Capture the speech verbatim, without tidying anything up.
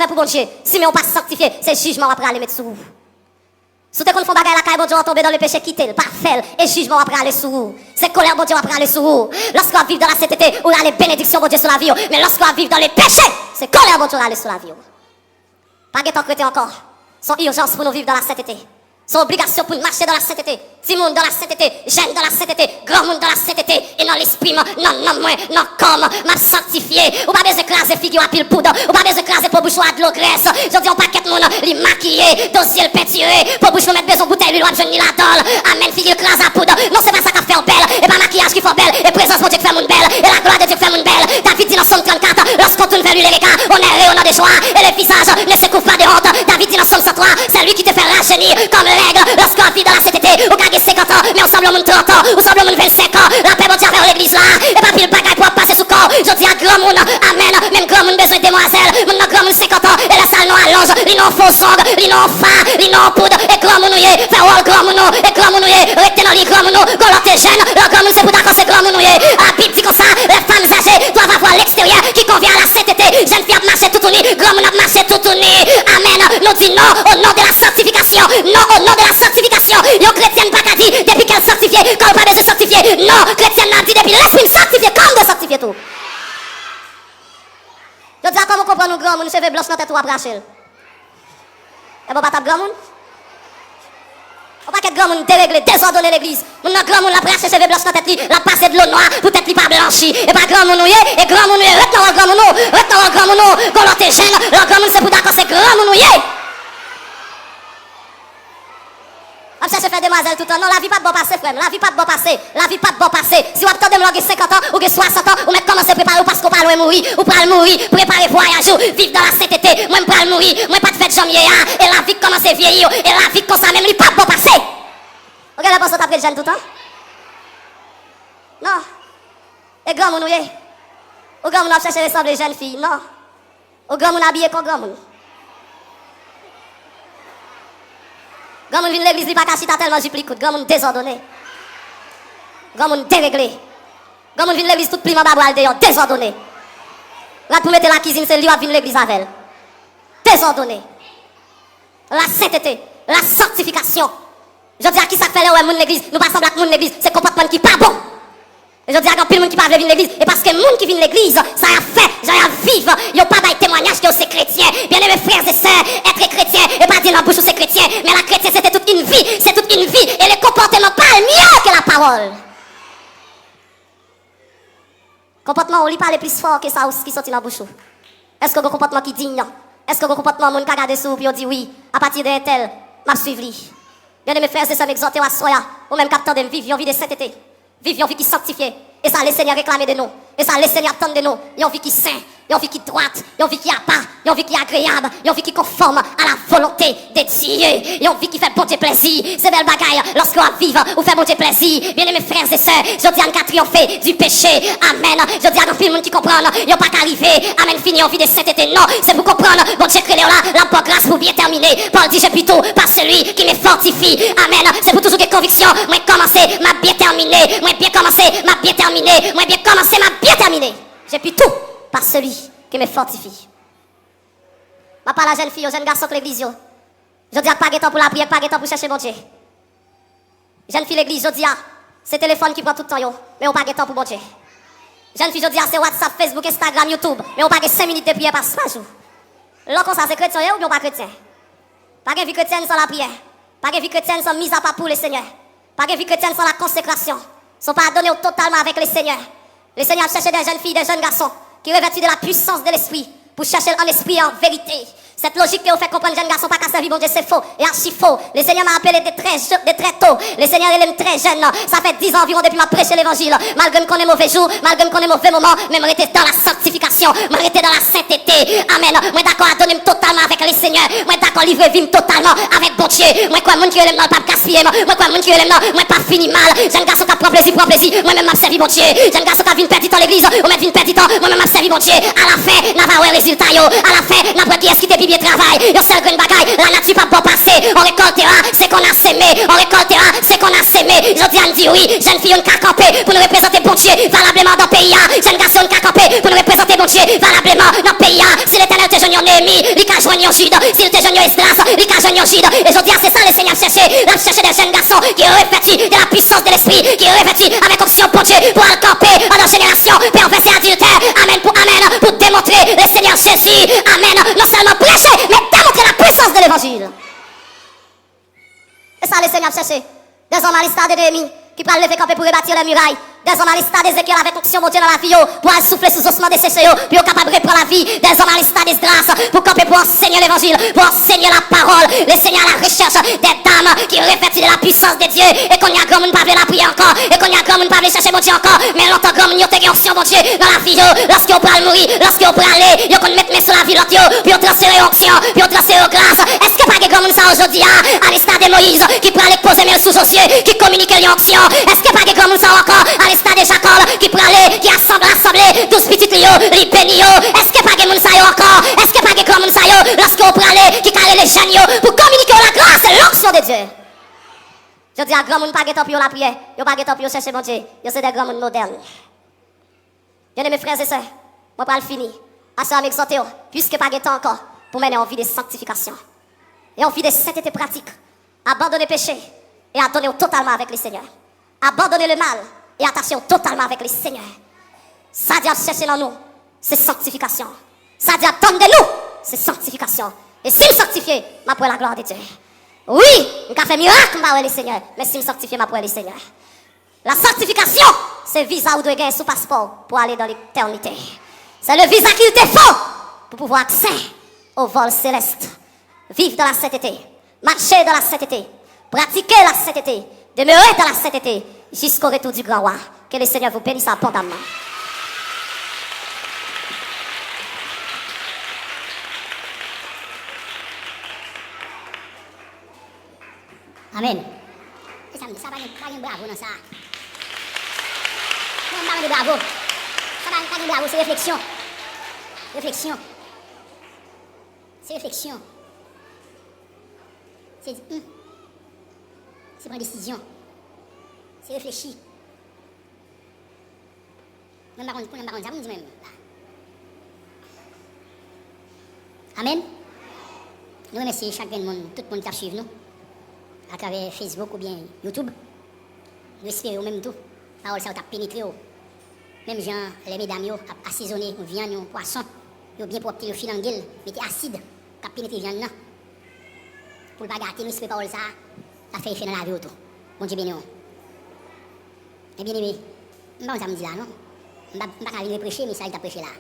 fè pou Bondye. Si men w pa sanktifye, se jijman w ap rale met sou ou. Si w te konn fè yon bagay lakay Bondye, w tonbe dan le peche, kite l, pa fè l, e jijman w ap rale sou ou. Se kolè Bondye w ap rale sou ou. Lòske w ap viv dan la sentete, ou rale benediksyon Bondye sou lavi w. Men lòske w ap viv dan le peche, se kolè Bondye w rale sou lavi w. Pa gen tan k rete ankò. Se yon ijans pou nou viv dan la sentete. Se yon obligasyon pou n mache dan la sentete. Timoun dan la sentete, jèn dan la sentete, granmoun dan la sentete. E nan lespri m, nan nanm mwen, nan kò m, m ap sanktifye. Ou pa bezwen kraze figi w a pil poud. Ou pa bezwen kraze po bouch ou a dlo grès. Jodi a, yon pakèt moun, li makiye, do zye l pentire, po bouch nou mèt bezwen bouteyi lwil, w ap jwenn li ladan l. Amèn, figi l kraze a poud. Non, se pa sa k ap fè w bèl. E pa makiyaj ki fè w bèl. E prezans Bondye k fè moun bèl. E laglwa de Dye k fè moun bèl. David di nan Sòm trannkat, lorsqu'on tourne vers lui les regards, on est rayonnant de joie, et le visage ne se couvre pas de honte. David di nan Sòm san twa, c'est lui qui te fait rajeunir comme l'aigle. Lorsque w ap viv dan la sentete, ou ka gen senkant an, men ou sanble yon moun trant an, ou sanble yon moun vennsenk an. Lapè Bondye avè w legliz la, e pa pil bagay pou w ap pase sou kò w. Jodi a, granmoun, amèn, menm granmoun bezwen demwazèl. Moun nan granmoun senkant an, e lè sa l nan alonj, li nan yon fo zong, li nan yon fa, li nan yon poud, e granmoun ou ye, fè wòl granmoun ou, e granmoun ou ye, rete nan liy granmoun ou, gon lòt te jèn, lè w granmoun se pou dakò se granmoun ou ye. Labib di konsa, les femmes âgées doivent avoir l'extérieur qui convient à la sainteté. Jèn fi ap mache toutouni, granmoun ap mache toutouni. Amèn. Nou di non au nom de la sanctification. Non au nom de la sanctification. Yon kretyèn pa ka di, depi kè l sanktifye, kò l pa bezwen sanktifye. Non, kretyèn nan ap di, depi lespri m sanktifye, kò m dwe sanktifye tou. Jodi a, kòman w konprann yon granmoun, cheve blanch nan tèt ou, w ap rache l? Ebyen, w pa t ap granmoun? Yon pakèt granmoun deregle, dezòdone legliz. Moun nan granmoun, l ap rache cheve blanch nan tèt li, l ap pase dlo nwa pou tèt li pa blanchi. E pa granmoun ou ye, e granmoun ou ye, ret nan wòl granmoun ou, ret nan wòl granmoun ou. Gon lè w te jèn, lè w granmoun se pou dakò se granmoun ou ye. W ap chèche fè demwazèl toutan. Non, lavi pa t ba w pase, frè m. Lavi pa t ba w pase. Lavi pa t ba w pase. Si w ap tande m lè w gen senkant an, ou gen swasant an, ou mèt kòmanse prepare w paske w pa lwen mouri. Ou pral mouri. Prepare vwayaj ou. Viv dan la sentete. Mwen, m pral mouri. Mwen pa t fèt jan m ye a. E lavi k kòmanse vyeyi w. E lavi k konsa menm li pa t ba w pase. Ou genlè panse w t ap ret jèn toutan? Non. E granmoun ou ye. Ou granmoun w ap chèche resanble jèn fi. Non. Ou granmoun abiye kon granmoun. Granmoun vin legliz, li pa ka chita tèlman jip li kout. Granmoun dezòdone. Granmoun deregle. Granmoun vin legliz, tout plim anba bra l deyò, dezòdone. Rad pou mete lakizin, se li w ap vin legliz avè l. Dezòdone. La sentete, la sanktifikasyon. Jodi a, kisa k fè lè w wè moun legliz, nou pa sanble ak moun legliz, se konpòtman n ki pa bon. E jodi a, gen anpil moun ki pa vle vin legliz. E paske moun ki vin legliz, sa y ap fè, jan y ap viv, yo pa bay temwanyaj ke yo se kretyen. Byeneme frè e sè, èt kretyen, e pa di nan bouch ou se kretyen, men la kretyen se te tout yon vi, se tout yon vi. E le comportement parle mieux que la parole. Konpòtman w, li pale plis fò ke sa w, ki soti nan bouch ou. Èske w gen yon konpòtman ki diy? Èske w gen yon konpòtman moun ka gade sou ou pou yo di, wi, apati de entèl, m ap swiv li? Byeneme frè e sè, m egzòte w aswè a, ou menm k ap tande m, viv yon vi de sentete. Viv yon vi ki sanktifye. E sa Lesenyè reklame de nou. E sa Lesenyè atann de nou. Yon vi ki sen, yon vi ki dwat, yon vi ki apa, yon vi ki agreyab, yon vi ki konfòm a la volonte de Dye. Yon vi ki fè Bondye plèzi. Se bèl bagay lòske w ap viv, ou fè Bondye plèzi. Byeneme frè e sè, jodi a n ka triyonfe di peche. Amèn. Jodi a, gen anpil moun ki konprann yo pa ka rive, amèn, fini yon vi de sentete. Non, se pou konprann Bondye k rele w la, l ap ba w gras pou byen tèmine. Pòl di, je puis tout par celui qui me fortifie. Amèn. Se pou toujou gen konviksyon. Mwen kòmanse, m ap byen tèmine. Mwen byen kòmanse, m ap byen tèmine. Mwen byen kòmanse, m ap byen tèmine. Je puis tout par celui qui me fortifie. M ap pale a jèn fi yo, jèn gason k legliz yo. Jodi a pa gen tan pou lapriyè, pa gen tan pou chèche Bondye. Jèn fi legliz jodi a, se telefòn ki pran tout tan yo, men yo pa gen tan pou Bondye. Jèn fi jodi a, se WhatsApp, Facebook, Instagram, YouTube, men yo pa gen senk minit de priyè pa, pa jou. Lè w konsa, se kretyen w ye oubyen w pa kretyen? Pa gen vi kretyèn san lapriyè. Pa gen vi kretyèn san mizapa pou Lesenyè. Pa gen vi kretyèn san lakonsekrasyon. San w pa adone w totalman avèk Lesenyè. Lesenyè ap chèche de jèn fi, de jèn gason ki revèti de la puissance de l'esprit pou chèche l an espri e an verite. Sèt lojik ke yo fè konprann jèn gason pa ka sèvi Bondye se fo e achi fo. Lesenyè m'a appelé de très je-, de très tôt. Lesenyè rele m trè jèn. Sa fè diz an anviwon depi m ap preche levanjil. Malgre m konnen move jou, malgre m konnen move moman, men m rete dans la sanctification. Mwen rete dans la sainteté. Amèn. Mwen dakò adone m totalman avèk Lesenyè. Mwen dakò livre vi m totalman avèk Bondye. Mwen kwè moun ki rele m nan, l p ap gaspiye m. Mwen kwè moun ki rele m nan, mwen p ap fini mal. Jèn gason k ap pran plezi, pran plezi. Mwen menm, m ap sèvi Bondye. Jèn gason k ap vin pèdi tan legliz, ou mèt vin pèdi tan. Mwen menm, m ap sèvi Bondye. Alafen, n a va wè rezilta yo. Alafen, n ap wè kiyès ki te pi byen travay. Yon sèl grenn bagay, lanati p ap ba w pase. On récoltera ce qu'on a semé. On récoltera ce qu'on a semé. Jodi a, n di wi, jèn fi yo, n ka kanpe pou nou reprezante Bondye valableman nan peyi a. Jèn gason, n ka kanpe pou nou reprezante Bondye valableman nan peyi a. Si Letènèl te jwenn yon Neyemi, li ka jwenn yon Jid. Si l te jwenn yon Esdras, li ka jwenn yon Jid. E jodi a, se sa Lesenyè ap chèche. L ap chèche de jèn gason ki revèti de la puissance de l'Esprit, ki revèti avèk onksyon Bondye pou al kanpe anndan jenerasyon pèvès e adiltè. Amèn pou amèn, pou demontre Lesenyè Jezi. Amèn. Non sèlman preche, men demontre la puissance de l'évangile. E sa Lesenyè ap chèche. Des hommes à l'instar de Néhémie, ki pral leve kanpe pou rebati les murailles. Des hommes à l'instar d'Ézéchiel avèk onksyon Bondye nan lavi yo, pou al soufle sou zosman deseche yo, pou yo kapab repran lavi. Des hommes à l'instar d'Esdras, pou kanpe pou ansenye levanjil, pou ansenye lapawòl. Lesenyè à la recherche des dames qui revêtent de la puissance de Dieu. E kounye a, granmoun pa vle lapriyè ankò. E kounye a, granmoun pa vle chèche Bondye ankò. Men lontan, granmoun yo te gen onksyon Bondye nan lavi yo. Lòske yo pral mouri, lòske yo prale, yo konn met men sou lavi lòt yo, pou yo transfere yo onksyon, pou yo transfere yo gras. Èske pa gen granmoun sa yo jodi a, à l'instar de Moïse, ki prale, k poze men l sou Josye, ki kominike l yon onksyon? Èske pa gen granmoun sa yo ankò, à l'instar de Jacob, ki prale, ki asanble, asanble douz pitit li yo, li beni yo? Èske pa gen moun sa yo ankò? Èske pa gen granmoun sa yo, lòske yo prale, ki ka rele jèn yo pou kominike yo la grâce et l'onction de Dieu? Jodi a, granmoun pa gen tan pou yo lapriyè, yo pa gen tan pou yo chèche Bondye, yo se de granmoun modèl. Byeneme frè e sè, mwen pral fini. Aswè a, m egzòte w, piske pa gen tan ankò, pou mennen yon vi de sanktifikasyon e yon vi de sentete pratik. Abandone peche e adone w totalman avèk Lesenyè. Abandone le mal e atache w totalman avèk Lesenyè. Sa Dye ap chèche nan nou, se sanktifikasyon. Sa Dye atann de nou, se sanktifikasyon. E si m sanktifye, m ap wè laglwa de Dye. Wi, m ka fè mirak, m pa wè Lesenyè, men si m sanktifye, m ap wè Lesenyè. La sanctification, c'est visa ou dwe gen sou paspò pou ale dans l'éternité. C'est le visa qu'il te faut pour pouvoir accès au vol céleste. Vivre dans la sainteté, marcher dans la sainteté, pratiquer la sainteté, demeurer dans la sainteté jusqu'au retour du grand roi. Que le Seigneur vous bénisse abondamment. Amèn. E sa, sa pa gen, pa gen bravo nan sa. Non, m pa mande bravo. Sa pa, pa gen bravo, se refleksyon. Refleksyon. Se refleksyon. Se di, hmm. Se pran desizyon. Se reflechi. Mwen pa konn, kounye a m pa konn sa pou m di mwen menm la. Amèn. Nou remèsye chak grenn moun, tout moun ki ap swiv nou atravè Facebook oubyen YouTube. Nou espere ou menm tou, pawòl sa yo t ap penetre w. Menm jan lè medam yo ap asezone yon vyann, yon pwason, yo byen pwòpte, yo filange l, mete asid k ap penetre vyann nan. Pou l pa gate, nou espere pawòl sa a, l ap fè efè nan lavi w tou. Bondye beni w. Men byeneme, m pa konn sa m di la non. M pa, m pa ka vin repreche mesaj li t ap preche la.